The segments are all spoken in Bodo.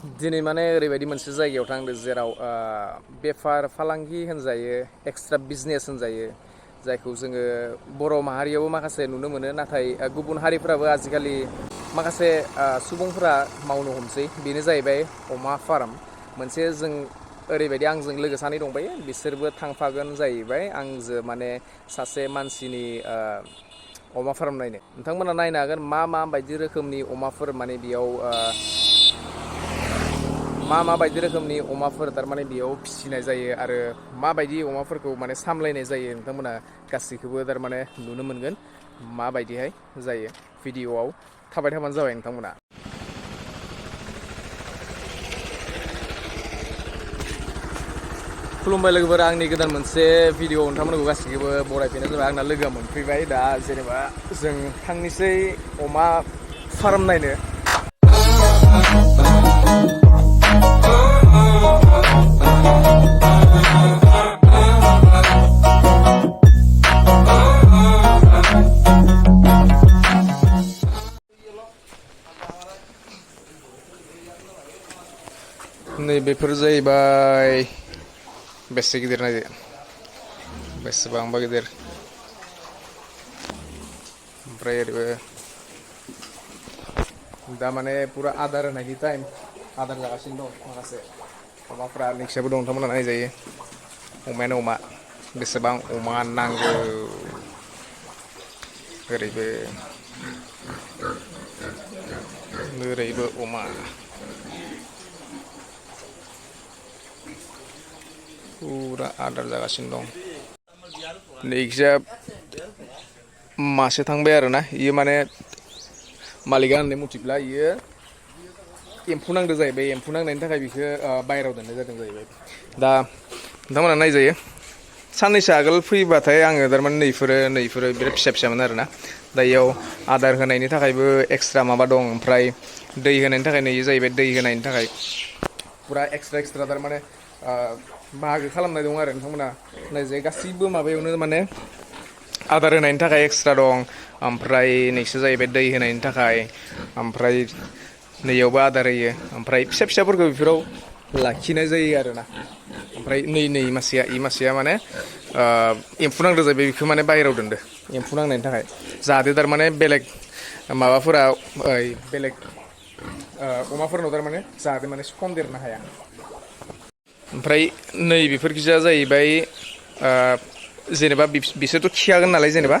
दिनै माने ओरैबायदि मोनसे जायगायाव थांदों जेराव बेफार फालांगि होनजायो एक्सट्रा बिजनेस होनजायो जायखौ जोङो बर' माहारियावबो माखासे नुनो मोनो नाथाय गुबुन हारिफ्राबो आजिखालि माखासे सुबुंफोरा मावनो हमसै बेनो जाहैबाय अमा फार्म मोनसे जों ओरैबायदि आंजों लोगो सानै दंबायो बिसोरबो थांफागोन जाहैबाय आंजों माने सासे मानसिनि अमा फार्म नायनो नोंथांमोना नायनो हागोन मा बायदि रोखोमनि अमाफोर माने बेयाव मा बायदि रोखोमनि अमाफोर थारमाने बेयाव फिसिनाय जायो आरो माबायदि अमाफोरखौ माने सामलायनाय जायो नोंथांमोना गासैखौबो थारमाने नुनो मोनगोन माबायदिहाय जायो भिडिअ'आव थाबाय थाबानो जाबाय नोंथांमोना खुलुमबाय लोगोफोर आंनि गोदान मोनसे भिडिअ नोंथांमोनखौ गासैखौबो बरायफैनाय जाबाय आंना लोगोआ मोनफैबाय दा जेनेबा जों थांनोसै अमा फार्म नायनो नैबेफोर जाहैबाय बेसे गिदिर नायदो बेसेबांबा गिदिर ओमफ्राय ओरैबो दा माने पुरा आदार होनायनि टाइम आदार जागासिनो दं माखासे अमाफ्रा नोंसिनाबो दं नोंथांमोना नायजायो अमायानो अमा बेसेबां अमा नांगौ ओरैबो अमा पुरा आदार जागासिनो दं नैखिजा मासे थांबाय आरोना इयो माने मालिका होननाय मथिब्ला इयो एम्फौ नांदो जाहैबाय एम्फौ नांनायनि थाखाय बेखौ बायहेरायाव दोननाय जादों जाहैबाय दा नोंथांमोना नायजायो साननैसो आगोल फैबाथाय आङो थारमाने नैफोरो बिराद फिसा फिसामोन आरोना दा इयाव आदार होनायनि थाखायबो एक्सट्रा माबा दं ओमफ्राय दै होनायनि थाखाय नै जाहैबाय दै होनायनि थाखाय पुरा एक्सट्रा थारमाने बाहागो खालामनाय दं आरो नोंथांमोना नायजायो गासैबो माबायावनो माने आदार होनायनि थाखाय एक्सट्रा दं ओमफ्राय नैसो जाहैबाय दै होनायनि थाखाय ओमफ्राय नैयावबो आदार होयो ओमफ्राय फिसाफोरखौ बेफोराव लाखिनाय जायो आरोना ओमफ्राय नै मासेया माने एम्फौ नांदो जाहैबाय बेखौ माने बाहेरायाव दोनदो एम्फौ नांनायनि थाखाय जाहाथे थारमाने बेलेग माबाफोरा बेलेग अमाफोरनाव थारमाने जाहाथे माने सन्देरनो हाया ओमफ्राय नै बेफोरखिजा जाहैबाय जेनेबा बिसोरथ' खियागोन नालाय जेनेबा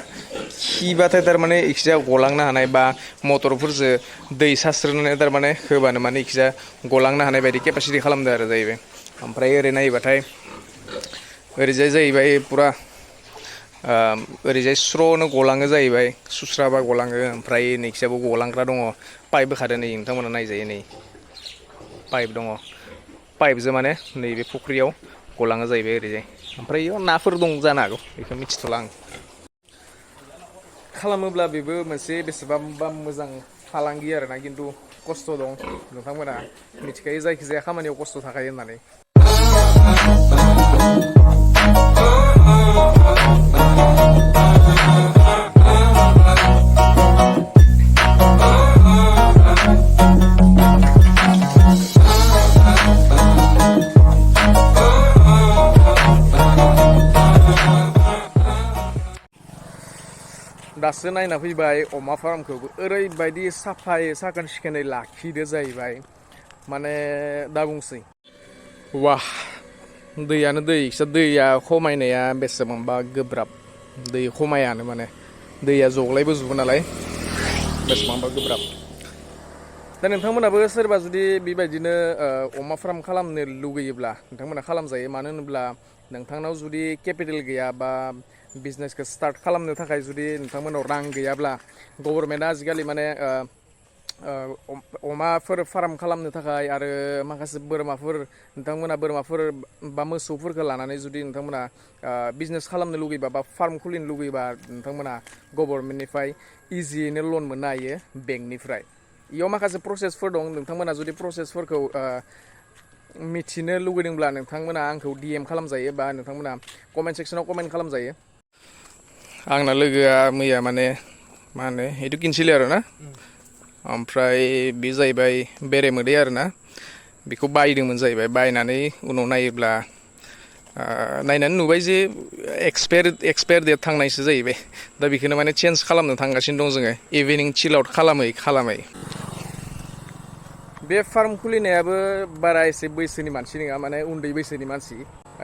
खिबाथाय थारमाने इखिजाया गलांनो हानाय बा मटरफोरजों दै सास्रोनानै थारमाने होबानो माने इखिजाया गलांनो हानाय बायदि केपासिटि खालामदो आरो जाहैबाय ओमफ्राय ओरै नायोबाथाय ओरैजाय जाहैबाय पुरा ओरैजाय स्र'नो गलाङो जाहैबाय सुस्राबा गलाङो ओमफ्राय नैखिजाबो गलांग्रा दङ पाइप होखादो नै नोंथांमोना नायजायो नै पाइप दङ पाइपजों माने नैबे फुख्रियाव गलाङो जाहैबाय ओरैजाय ओमफ्राय इयाव नाफोर दं जानो हागौ बेखौ मिथिथ'ला आं खालामोब्ला बेबो मोनसे बेसेबांबा मोजां फालांगि आरोना खिन्थु खस्थ' दं नोंथांमोना मिथिखायो जायखिजाया खामानियाव खस्थ' थाखायो होननानै दासो नायना फैबाय अमा फार्मखौबो ओरैबायदि साफायै साखोन सिखोनै लाखिदो जाहैबाय माने दा बुंसै वाह दैयानो दैया खमायनाया बेसेबांबा गोब्राब दै खमायानो माने दैया जग्लायबोजोबो नालाय बेसेबांबा गोब्राब दा नोंथांमोनाबो सोरबा जुदि बेबायदिनो अमा फार्म खालामनो लुगैयोब्ला नोंथांमोना खालामजायो मानो होनोब्ला नोंथांनाव जुदि केपिटेल गैया बा बिजनेसखौ स्टार्ट खालामनो थाखाय जुदि नोंथांमोनाव रां गैयाब्ला गभर्नमेन्टआ आजिखालि माने अमाफोर फार्म खालामनो थाखाय आरो माखासे नोंथांमोना बोरमाफोर बा मोसौफोरखौ लानानै जुदि नोंथांमोना बिजनेस खालामनो लुगैबा बा फार्म खुलिनो लुगैबा नोंथांमोना गभर्नमेन्टनिफ्राय इजियैनो लन मोननो हायो बेंकनिफ्राय इयाव माखासे प्रसेसफोर दं नोंथांमोना जुदि प्रसेसफोरखौ मिथिनो लुगैदोंब्ला नोंथांमोना आंखौ DM खालामजायो बा नोंथांमोना कमेन्ट सेक्सनाव कमेन्ट खालामजायो आंना लोगोआ मैया माने मा होनो इटु किनसिलि आरोना ओमफ्राय बे जाहैबाय बेरे मोदै आरोना बेखौ बायदोंमोन जाहैबाय बायनानै उनाव नायोब्ला नायनानै नुबाय जे एक्सपायार डेट थांनायसो जाहैबाय दा बेखौनो माने चेन्ज खालामनो थांगासिनो दं जोङो इभिनिं चिल आउट खालामै बे फार्म खुलिनायाबो बारा एसे बैसोनि मानसि नङा माने उन्दै बैसोनि मानसि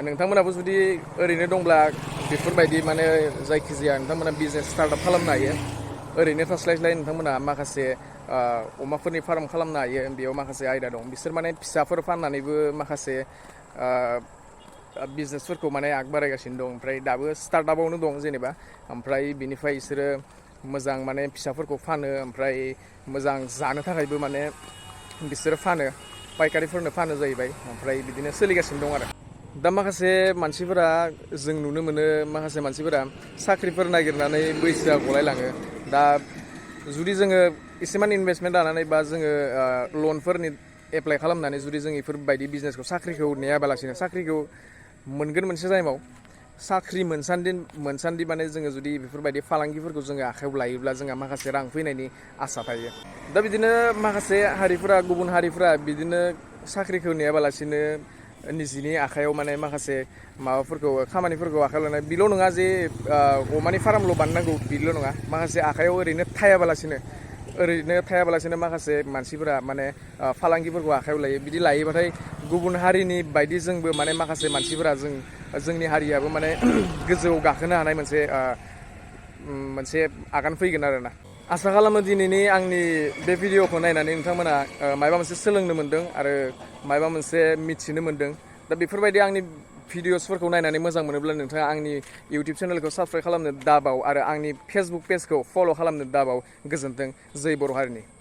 नोंथांमोनाबो जुदि ओरैनो दंब्ला बेफोरबायदि माने जायखिजाया नोंथांमोना बिजनेस स्टार्टआप खालामनो हायो ओरैनो थास्लायस्लाय नोंथांमोना माखासे अमाफोरनि फार्म खालामनो हायो बेयाव माखासे आयदा दं बिसोर माने फिसाफोर फाननानैबो माखासे बिजनेसफोरखौ माने आग बारायगासिनो दं ओमफ्राय दाबो स्टार्टआपावनो दं जेनेबा ओमफ्राय बिनिफ्राय बिसोरो मोजां माने फिसाफोरखौ फानो ओमफ्राय मोजां जानो थाखायबो माने बिसोरो फानो पायकारिफोरनो फानो जाहैबाय ओमफ्राय बिदिनो सोलिगासिनो दं आरो दा माखासे मानसिफोरा जों नुनो मोनो माखासे मानसिफोरा साख्रिफोर नागिरनानै बैसोआ गलायलाङो दा जुदि जोङो एसेमान इनभेस्टमेन्ट लानानै बा जोङो लनफोरनि एप्लाइ खालामनानै जुदि जों बेफोरबायदि बिजनेसखौ साख्रिखौ नेयाबालासिनो साख्रिखौ मोनगोन मोनसे टाइमाव साख्रि मोनसान्दि माने जोङो जुदि बेफोरबायदि फालांगिफोरखौ जोङो आखायाव लायोब्ला जोंहा माखासे रां फैनायनि आसा थायो दा बिदिनो माखासे हारिफोरा गुबुन हारिफोरा बिदिनो साख्रिखौ नेयाबालासिनो निजिनि आखायाव माने माखासे माबाफोरखौ खामानिफोरखौ आखायाव लानाय बेल' नङा जे अमानि फार्मल' बानायनांगौ बेल' नङा माखासे आखायाव ओरैनो थायाबालासिनो माखासे मानसिफोरा माने फालांगिफोरखौ आखायाव लायो बिदि लायोबाथाय गुबुन हारिनि बायदि जोंबो माने माखासे मानसिफोरा जोंनि हारियाबो माने गोजौआव गाखोनो हानाय मोनसे आगान फैगोन आरोना आसा खालामो दिनैनि आंनि बे भिडिअखौ नायनानै नोंथांमोना माबा मोनसे सोलोंनो मोन्दों आरो माबा मोनसे मिथिनो मोन्दों दा बेफोरबायदि आंनि भिडिअसफोरखौ नायनानै मोजां मोनोब्ला नोंथाङा आंनि इउटुब चेनेलखौ साबसक्राइब खालामनो दाबाव आरो आंनि फेसबुक पेजखौ फल' खालामनो दाबाव गोजोन्थों जै बर' हारिनि